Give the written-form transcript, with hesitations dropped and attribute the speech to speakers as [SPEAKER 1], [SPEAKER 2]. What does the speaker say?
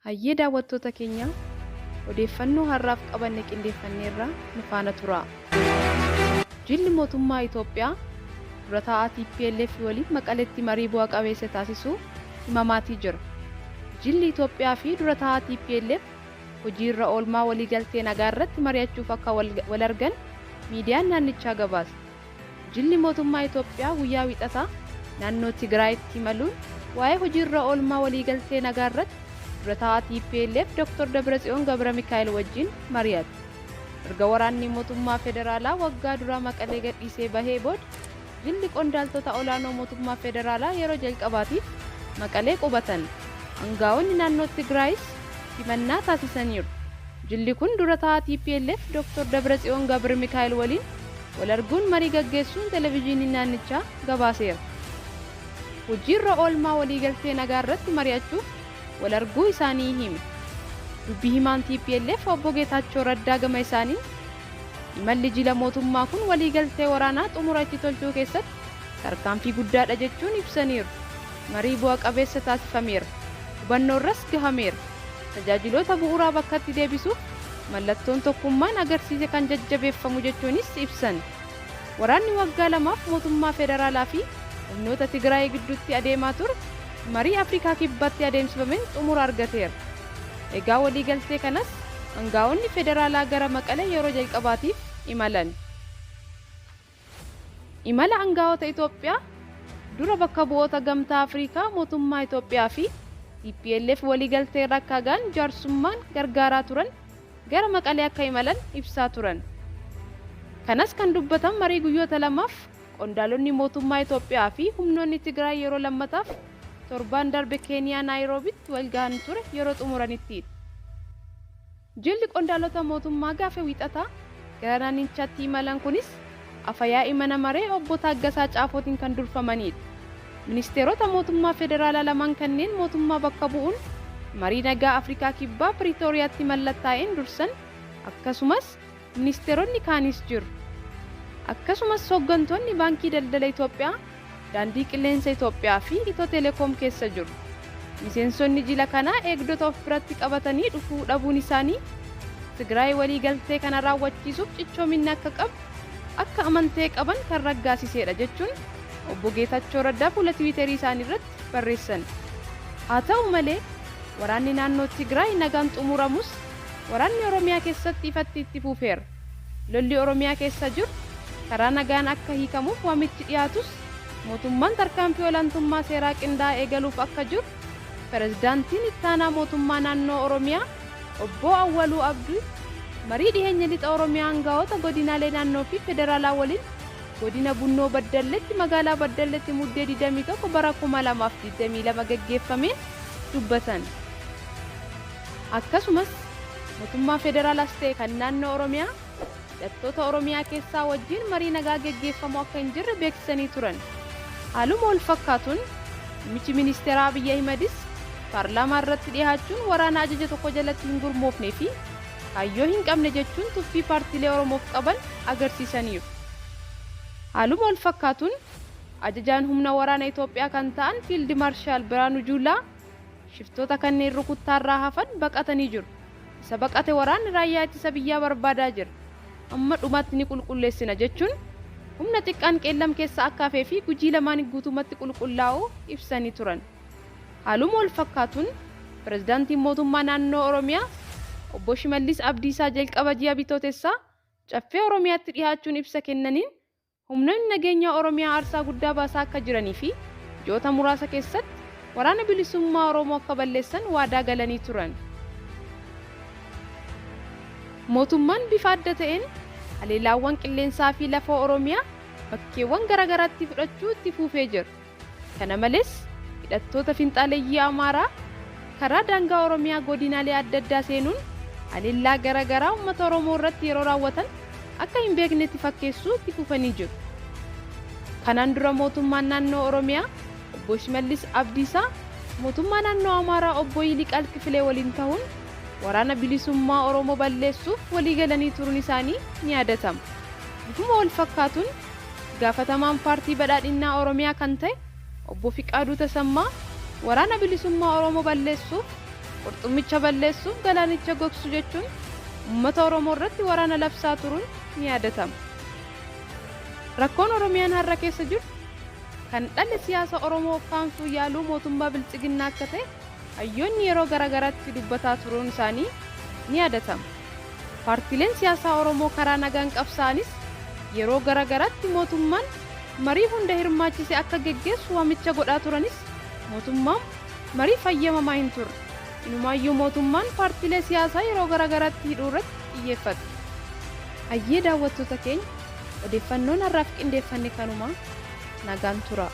[SPEAKER 1] Hayyee daawwattoota keenya, odeeffannoo har'aaf qabanne qindeeffanneerra, nu faana turaa. Jilli mootummaa Itoophiyaa dura taa'aa tplf waliin Maqaletti marii bu'a qabeessa taasisuu himamaatii jira. Jilli Itoophiyaa fi dura taa'aa tplf hojiirra oolmaa waliigaltee nagaa irratti mari'achuuf akka wal argan miidiyaan naannichaa gabaase. Jilli mootummaa Itoophiyaa guyyaa Wiixataa naannoo Tigraayitti imaluun waa'ee hojiirra oolmaa waliigaltee nagaa irratti dura taa'aa tplf Dr. Dabratsiyoon Gabramikaa'el wajjin mari'ate. Erga waraanni mootummaa federaalaa waggaa dura Maqalee gadhiisee bahee booda jilli qondaaltota olaanoo mootummaa federaalaa yeroo jalqabaatiif Maqalee qubatan. Angaa'onni naannoo Tigraayis simannaa taasisaniiru. Jilli kun dura taa'aa tplf Dr. Dabratsiyoon Gabramikaa'el waliin wal arguun marii gaggeessuun televizhiiniin naannichaa gabaaseera. Hojiirra oolmaa waliigaltee nagaa irratti mari'achuuf wal arguu isaanii hime. Dubbi himaan tplf Obbo Geetaachoo Raddaa gama isaaniin, imalli jila mootummaa kun waliigaltee waraanaa xumura itti tolchuu keessatti tarkaanfii guddaadha jechuun ibsaniiru. Marii bu'a qabeessa taasifameera. Hubannoorras gahameera. Tajaajiloota bu'uuraa bakkatti deebisuuf mallattoon tokkummaan agarsiise kan jajjabeeffamu jechuunis ibsan. Waraanni waggaa lamaaf mootummaa federaalaa fi humnoota Tigraay gidduutti adeemaa ture marii Afrikaa Kibbaatti adeemsifameen xumura argateera. Egaa waliigaltee kanas angaa'onni federaalaa gara Maqalee yeroo jalqabaatiif imalan. Imala angaa'ota Itoophiyaa dura bakka bu'oota Gamtaa Afrikaa mootummaa Itoophiyaa fi tplf waliigalteerra akka ga'an jaarsummaan gargaaraa turan gara Maqalee akka imalan ibsaa turan. Kanas kan dubbatan marii guyyoota lamaaf qondaalonni mootummaa Itoophiyaa fi humnoonni Tigraay yeroo lammataaf torbaan darbe Keeniyaa Naayiroobitti walgahan ture yeroo xumuranittiidha. Jilli qondaalota mootummaa gaafa Wiixataa gara naannichaatti imalan kunis Afa-yaa'ii Mana Maree Obbo Taaggasaa Caafootiin kan durfamaniidha. Ministeerota mootummaa federaalaa lamaan kanneen mootummaa bakka bu'uun marii nagaa Afrikaa Kibbaa Piriitooriyaatti mallattaa'een dursan akkasumas ministeeronni kaanis jiru. Akkasumas hooggantoonni Baankii Daldala Itoophiyaa, Daandii Qilleensa Itoophiyaa fi Itoo Telekoom keessa jiru. Miseensonni jila kanaa eegdota of biratti qabatanii dhufuu dhabuun isaanii Tigraay waliigaltee kana raawwachiisuuf cichoominna akka qabdu akka amantee qaban kan raggaasiseedha jechuun Obbo Geetachoo Raddaa fuula Tiwiiterii isaanii irratti barreessan. Haa ta'u malee, waraanni naannoo Tigraay nagaan xumuramus waraanni Oromiyaa keessatti ifatti itti fuufeera. Lolli Oromiyaa keessa jiru karaa nagaan akka hiikamuuf waamichi dhiyaatus mootummaan tarkaanfii olaantummaa seeraa qindaa'aa eegaluuf akka jiru Pirezidaantiin Ittaanaa Mootummaa Naannoo Oromiyaa Obboo Awwaluu Abdii marii dhiheenya Lixa Oromiyaa angaa'ota godinaalee naannoo fi federaalaa waliin Godina Bunnoo Baddalletti magaalaa Baddalletti Muddee 21 bara 2022 gaggeeffameen dubbatan. Akkasumas mootummaa federaalaas ta'e kan naannoo Oromiyaa hidhattoota Oromiyaa keessaa wajjiin marii nagaa geggeeffamu akka hin jirre beeksisanii turan. Haaluma walfakkaatuun Muummichi Ministeeraa Abiy Ahimadis paarlaamaa irratti dhihaachuun waraana ajaja tokko jalatti hin gurmoofne fi kaayyoo hin qabne jechuun tuffii paartiilee Oromoof qaban agarsiisaniiru. Haaluma walfakkaatuun ajajaan humna waraana Itoophiyaa kan ta'an Fiild Maarshaal Biraanuu Juulaa shiftoota kanneen rukuttaarraa hafan baqatanii jiru. Isa baqate waraanni raayyaa ittisa biyyaa barbaadaa jira. Amma dhumaatti ni qulqulleessina jechuun humna xiqqaan Qeellam keessa akka hafee fi Gujii lamaan guutumatti qulqullaa'uu ibsanii turan. Haaluma walfakkaatuun Pirezidaantiin Mootummaa Naannoo Oromiyaa Obbo Shimallis Abdiisaa jalqaba ji'a Bitootessaa Caffee Oromiyaatti dhihaachuun ibsa kennaniin humnoonni nageenyaa Oromiyaa aarsaa guddaa baasaa akka jiranii fi ji'oota muraasa keessatti Waraana Bilisummaa Oromoo akka balleessan waadaa galanii turan. Mootummaan bifa adda ta'een haleelaawwan qilleensaa fi lafoo Oromiyaa bakkeewwan garaagaraatti fudhachuu itti fuufee jira. Kana malees hidhattoota finxaaleyyii Amaaraa karaa daangaa Oromiyaa godinaalee adda addaa seenuun haleellaa gara garaa uummata Oromoo irratti yeroo raawwatan akka hin beeknetti fakkeessuu itti fufanii jiru. Kanaan dura mootummaan naannoo Oromiyaa Obbo Shimallis Abdiisaa mootummaa naannoo Amaaraa Obbo Yiliqaal Kifilee waliin tahuun Waraana Bilisummaa Oromoo balleessuuf walii galanii turuun isaanii ni yaadatama. Bifuma wal fakkaatuun Itti gaafatamaan Paartii Badhaadhinnaa Oromiyaa kan ta'e Obbo Fiqaaduu Tasammaa Waraana Bilisummaa Oromoo balleessuuf Qurxummicha balleessuuf galaanicha gogsu jechuun uummata Oromoo irratti waraana labsaa turuun ni yaadatama. Rakkoon Oromiyaan har'a keessa jirtu kan dhale siyaasa Oromoo ukkaamsuu yaaluu mootummaa Biltsiginnaa akka ta'e hayyoonni yeroo garaagaraatti dubbataa turuun isaanii ni yaadatama. Paartiileen siyaasaa Oromoo karaa nagaan qabsaa'anis yeroo garaagaraatti mootummaan marii hunda hirmaachise akka geggeessu waamicha godhaa turanis mootummaan marii fayyamamaa hin turre. Inumaayyuu mootummaan paartiilee siyaasaa yeroo garaagaraatti hidhuu irratti xiyyeeffate. Hayyee daawwattoota keenya, odeeffannoon har'aaf qindeeffanne kanuma, nagaan tura.